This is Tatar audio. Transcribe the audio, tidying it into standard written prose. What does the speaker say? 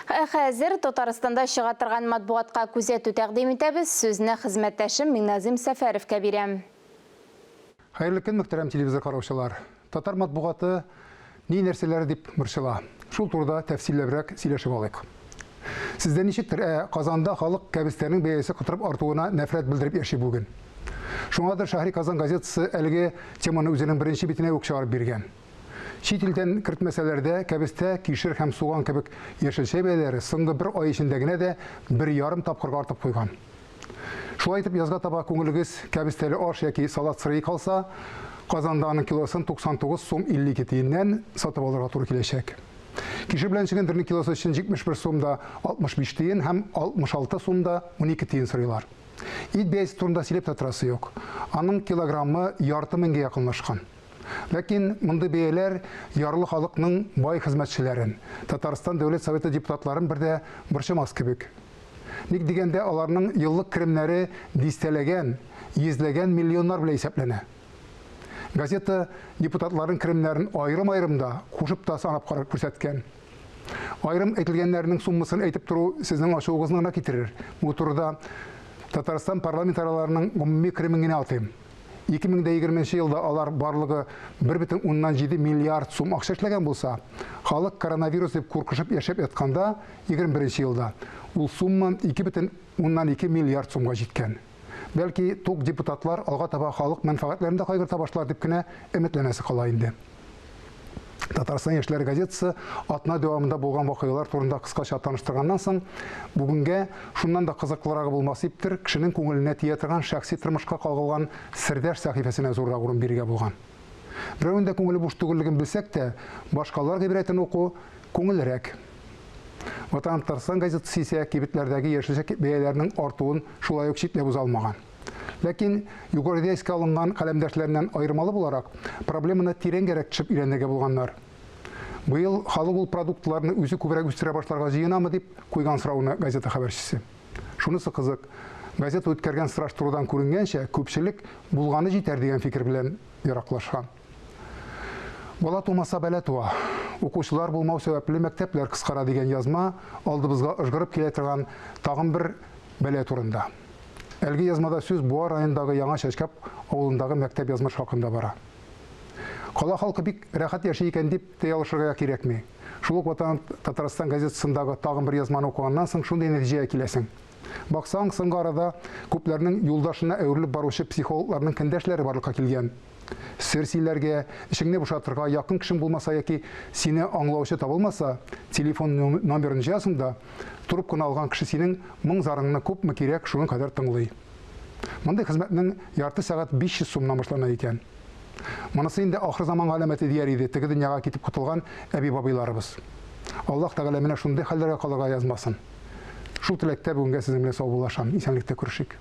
Ә хәзер Татарстанда чыга торган матбугатка күзәтү тәкъдим итәбез. Сүзне хезмәттәшем Миңназыйм Сәфәровка бирәм. Хәерле көн, мөхтәрәм телевизор караучылар! Татар матбугаты ни нәрсәләр дип борчыла? Шул турыда тәфсилләбрәк сөйләшеп алыйк. Сездә ничектер, ә Казанда халык кәбестәнең бәясе котырып артуына нәфрәт белдереп яши бүген. Шуңадыр Шәһри Казан газетасы әлеге теманы үзенең беренче битенә үк чыгарып биргән. Чит илдән кертмәсәләр дә, кәбестә, кишер һәм суган кебек яшелчә бәяләре соңгы бер ай эчендә генә дә бер ярым тапкырга артып куйган. Шулай итеп, язга таба күңелегез кәбестәле аш яки салат сырый калса, Казанда аның килосын 99 сум 52 тиеннән сатып алырга туры киләчәк. Кишер белән чөгендернең килосы өчен 71 сум да 65 тиен һәм 66 сум да 12 тиен сорыйлар. Ит бәясе турында сөйләп тә торасы юк. Аның килограммы ярты меңгә якынлашкан. Ләкин мондый бәяләр ярлы халыкның бай хезмәтчеләрен, Татарстан Дәүләт Советы депутатларын бер дә борчымас кебек. Ник дигәндә, аларның еллык керемнәре дистәләгән, йөзләгән миллионнар белән исәпләнә. Газета депутатларның керемнәрен аерым-аерым да, кушып та санап карап күрсәткән. Аерым әйтелгәннәренең суммасын әйтеп тору сезнең ачуыгызны гына китерер. Бу турыда Татарстан парламентарийларының гомуми керемен генә атыйм. 2020 нче елда алар барлыгы 1,7 миллиард сум акча эшләгән булса, халык коронавирус дип куркышып яшәп ятканда, 21 нче елда ул сумма 2,2 миллиард сумга җиткән. Бәлки, тук депутатлар алга таба халык мәнфәгатьләрен дә кайгырта башлар дип кенә өметләнәсе кала инде. Татарстан яшьләре газетасы атна дәвамында булган вакыйгалар турында кыскача таныштырганнан соң, бүгенгә шуннан да кызыклырагы булмас диптер, кешенең күңеленә тия торган шәхси тормышка кагылган сердәш сәхифәсенә зуррак урын бирергә булган. Берәүнең дә күңеле буш түгеллеген белсәк тә, башкалар гыйбрәтен уку күңеллерәк. Ватаным Татарстан газетасы исә кибетләрдәге яшелчә бәяләренең артуын шулай ук читләп уза алмаган. Ләкин югарыда искә алынган каләмдәшләреннән аермалы буларак, проблеманы тирәнгәрәк төшеп өйрәнергә булганнар. Быел халык ул продуктларны үзе күбрәк үстерә башларга җыенамы, дип куйган сорауны газета хәбәрчесе. Шунысы кызык, газета үткәргән сораштырудан күренгәнчә, күпчелек булганы җитәр дигән фикер белән яраклашкан. Бала тумаса, бәла туа. Укучылар булмау сәбәпле мәктәпләр кыскара дигән язма алдыбызга ыжгырып килә торган тагын бер бәла турында. Әлеге язмада сүз Буа районындагы Яңа Чәчкап авылындагы мәктәп язмыш хакында бара. Кала халкы бик рәхәт яши икән дип тә ялгышырга кирәкми. Шул ук Ватан Татарстан газетасындагы тагын бер язманы укыганнан соң шундый нәтиҗәгә киләсең. Баксаң, соңгы арада күпләрнең юлдашына әверелеп баручы психологларның көндәшләре барлыкка килгән. Сер сөйләргә, эчеңне бушатырга якын кешең булмаса яки сине аңлаучы табылмаса, телефон номерын җыясың да, трубканы алган кеше синең моң-зарыңны күпме кирәк, шуның кадәр тыңлый. Мондый хезмәтнең ярты сәгать 500 сумнан башлана икән. Монысы инде ахыр заман галәмәте дияр иде теге дөньяга китеп котылган әби-бабайларыбыз. Аллаһ Тәгалә менә шундый хәлләргә калырга язмасын. Шул теләктә бүгенгә сезнең белән саубуллашам. Исәнлектә күрешик.